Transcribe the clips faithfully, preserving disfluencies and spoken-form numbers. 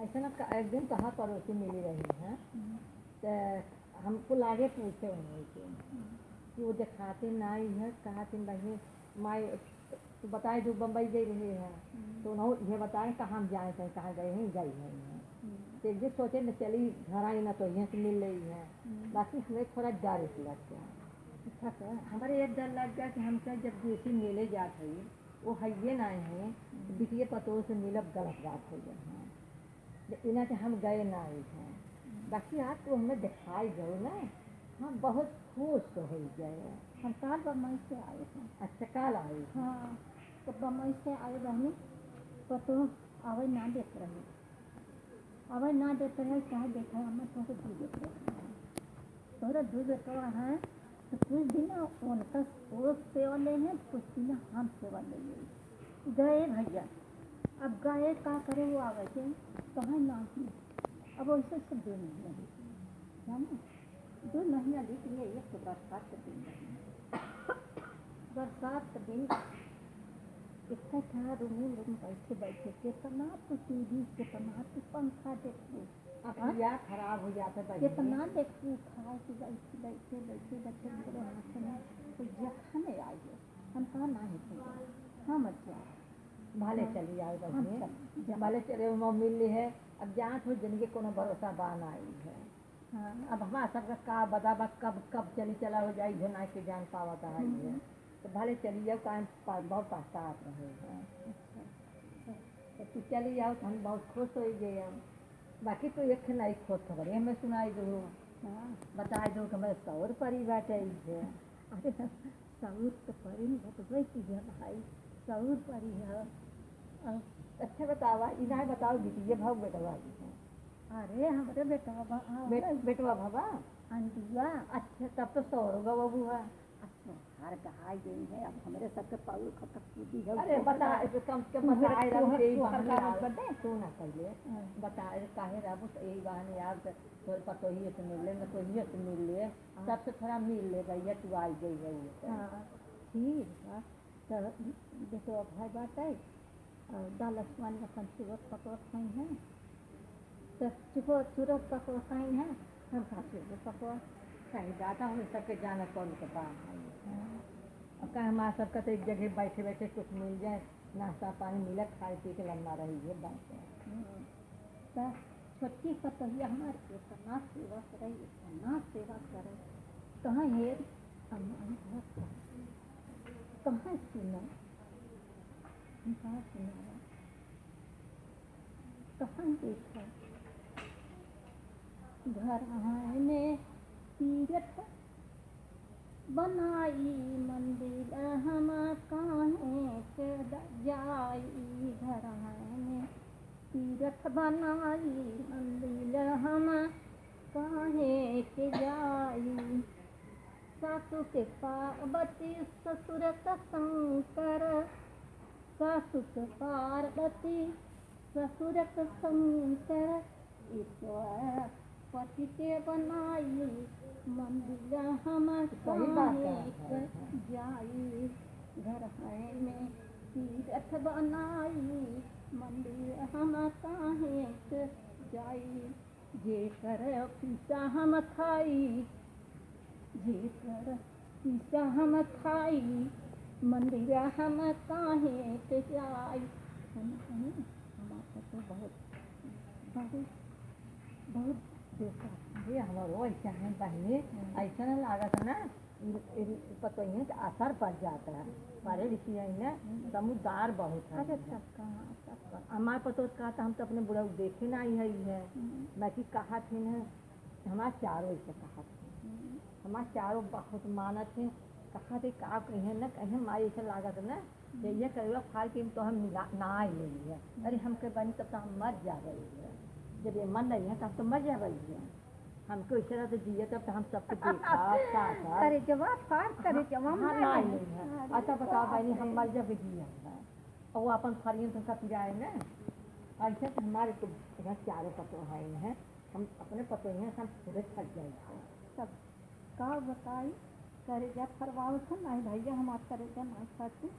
ऐसा ना क-, एक दिन कहाँ पड़ोसी मिली रही है, हम्म। तो हमको लागे पूछे उन्हीं से हम्म। कि वो देखाते ना ही है, कहा कि बहिनी माई तू बताए जो बम्बई गई रही है, हम्म। तो उन्हों ये बताए कहाँ हम जाए थे, कहाँ गए हैं, गई हैं। हम्म। तो एक दिन सोचे न चली घर आई ना तो यहाँ से मिल रही है, हम्म। बाकी हमें थोड़ा डर लग गया। अच्छा, तो हमारे एक डर लग गया कि हमसे जब जैसे मिले जात है, वो हइये ना है, हम्म। बिटिये पतोह से मिलब गलत बात हो गई है। इना के हम गए ना आई हैं। बाकी आज तो हमें दिखाई गयो ना, हम बहुत खुश हो गए। हम काल बम्बई से आए हैं। अच्छा, काल आए हैं। हाँ, तो बम्बई से आए रहनी, पतोह आवे ना देत रही, आवे ना देत रही, कहा देखा, हम तोहरे दू बेटवा, तोहरे दू बेटवा हैं, तो कुछ दिन उनका वो सेवा ले हैं, कुछ दिन हम सेवा ले लें। गए भैया, अब गए का करे, वो आवे के कहाँ ना ही। अब वैसे से दो महीना बीत गया, जानो? दो महीना बीत गया, एक तो बरसात के दिन रही। बरसात के दिन इतना था, रूम रूम बैठे बैठे, कितना तो टीवी, कितना तो पंखा देखते। अखिया खराब हो जाता बहिनी। कितना देखते, खाए के बैठे बैठे बैठे बैठे, पूरे हाथ में तो जख्म आ गया। हम कहा, "ना है भैया, हम अच्छा।" भले हाँ। चली आओ हम बहिनी। चल, जा। भले चले, वहाँ मिल ली है। अब जात हो, जिनके कोनो भरोसा बा ना आई है। हाँ। अब हमारा सबका का बता बा, कब, कब चली चला हो जाई, जो ना के जान पावत है हम्म। ये। तो भले चली जाओ, काहे प-, बहुत पछतात रहे हैं। अच्छा। तो तू चली जाओ तो हम बहुत खुश हो गए हम। बाकी तो एक ठे नई खुशखबरी हमें सुनाई दो। हाँ। बताई दो कि हमारे सौर परी बाटे है। अरे, सौर तो परी बतबे की है भाई, सौर परी है। अब अच्छा बतावा, ई ना बताओ बिटिया भाव बेटवा जी है। अरे, हमरे बेटवा बा, हाँ, बे-, बेटवा बाबा? अंजुआ। अच्छा, तब तो सौर गवा हुआ। अब तोहार गहाई गई है, अब हमरे सबके पौर खतक कूदी है। अरे, बता, कम से कम तोहर, बताए रहू तोहर, के ई तोहर बहाने कागज आवे। बदे? सुन ना पहले, हाँ। बताए काहे रहबू तो यही बहाने आवे तो तोहर पतोहिए से मिल ले, न तोहिए से मिल ले, हाँ। सबसे थोड़ा मिल ले भैया, तू आई गई है वो तो। हाँ, ठीक बा। तो बेटवा भाई बाटे, और दाल लक्ष्मण अपन चुरत पकवत खाई हैं, तो चुको चुरत पकवत खाई हैं, हम खा चुरत पकवत। सही बात है, हम सबके जाना कौन के बा है। हाँ। और का हमारा सबका तो एक जगह बैठे बैठे कुछ मिल जाए, नाश्ता पानी मिले, खाए पी के लम्बा रही, ये बात है। हम्म। तो छोटकी पतोहिया हमार इतना सेवा करे, इतना सेवा करे, कहाँ हेर, हम, हम घर पर, कहाँ सुना, हम कहाँ सुना, कहाँ देखा। घर आए में तीरथ बनाई मंदिर हम काहे के द-, जाई। घर में तीरथ बनाई मंदिर हम काहे के जाई। सासु के पार्वती ससुर का शंकर, सासु के पार्वती ससुर का शंकर, ईश्वर पति के बनाई मंदिर हम सही बात है। काहे के जाई। घर है में तीरथ बनाई मंदिर हम काहे के जाई। जेकर पीसा हम खाई, जेकर पीसा हम खाई, मंदिर हम काहे के जाई। हम, हम, हमार तो बहुत, बहुत, बहुत बेकार। ये हमारो ऐसा है बहिनी, हम्म। ऐसा ना लागत ना, इ, इ, पतोहियन के असर पड़ जात है। पढ़े लिखी है ना, हम्म। समझदार बहुत है। अरे, सबका, हाँ, सबका। हमार पतोह का तो हम तो अपने बुढ़ऊ देखे ना ही है, है। हम्म। मैं की कहा थी ना, हमार चारों ऐसे कहा थी। हम्म। हमार चारों बहुत मानत है, कहा थे का कहे ना, कहे माई ऐसे लागत ना, हम्म। ये करेगा फाल के तो हम मिला, ना आई लेली है। हम्म। अरे, हम के बनी तब तो हम मर जा रही है। जब ये मन नहीं है, तो हम तो मर जा रही है। हमके वैसे रहते जिए तब तो हम सबके देखा, साथ, साथ। करे जवाब, फाड़ करे जवाब, हाँ, ना ना, लेली। नहीं, नहीं। अरे, अच्छा बताओ बाप बहिनी, हम रे। मर जाबे जिए हम। और वो अपन फरियन तुमका पिराए ना। ऐसे तो हमारे तो यहाँ चारों पतोह हैं, हैं। हम अपने पतोह हैं, हम खुदे थक जाए। तब का बताई, करेजा फरवावत है, नहीं भैया, हमार करेजा नहीं फरती।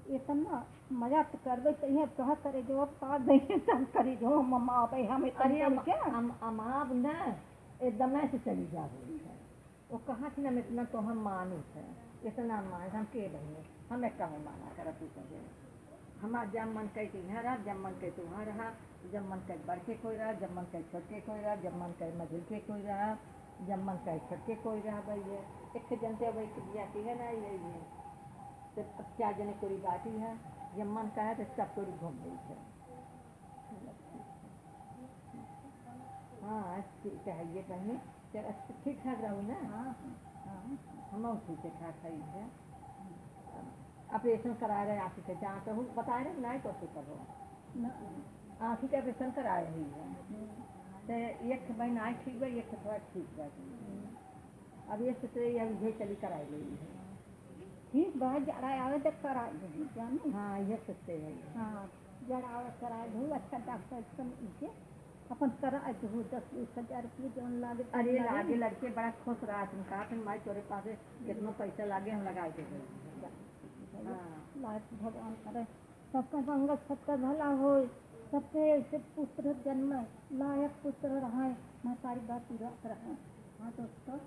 इतना मजा तो करबे तो ये कहा करे जो अब का दे तब करे जो हम, हम आवे हम इतना अरे हम, क्या? हम, हम आप ना एकदम से चली जा रही है। वो कहा थी ना, हम इतना तो हम मानुस है, इतना मानुस हम के बहिनी, हम एक कम माना करत तू कहे। हमार जब मन कहे कि यहाँ रहा, जब मन कहे तो वहाँ रहा, जब मन कहे बड़के कोई रहा, जब मन कहे छोटके कोई रहा, जब मन कहे मझिलके कोई रहा, जब मन कहे छोटके कोई रहा भाई है। एक ठे जनते भाई के बिया के है ना, ये, ये। तो अब चार जने कोई बाटी है, जब मन कहे तो सब कोई घूम गई है। हाँ, ठीक है, ये बहनी, चल, अच्छा, ठीक ठाक रहू ना? हाँ, हाँ, हाँ। हम ठीक ठाक है, है। ऑपरेशन करा रहे आँखी के, जहाँ तो हूँ बता रहे, नहीं तो फिर करो। ना। आँखी के ऑपरेशन करा रही है। हम्म। तो एक भाई ना ठीक बा, एक थोड़ा ठीक बा। हम्म। अब ये सोचे, अब ये चली कराई ले है। ठीक बा, जरा आवे तो कराई ले, जानी? हाँ, ये सोचे है। हाँ, जरा आवे कराई ले, अच्छा डॉक्टर से मिलके अपन कराई दे, दस बीस हजार रुपये जौन लागे, अरे, तौन लागे। लागे, लड़के बड़ा खुश रहा, तुम कहा, "फिर माई, तोरे पास कितना पैसा लागे, हम लगाई देबे।" हाँ। लाज भगवान करे, सबका मंगल, सबका भला होए, सबके ऐसे पुत्र जन्मे, लायक पुत्र रहे, महतारी बाप की रख रहे। हाँ दोस्तों,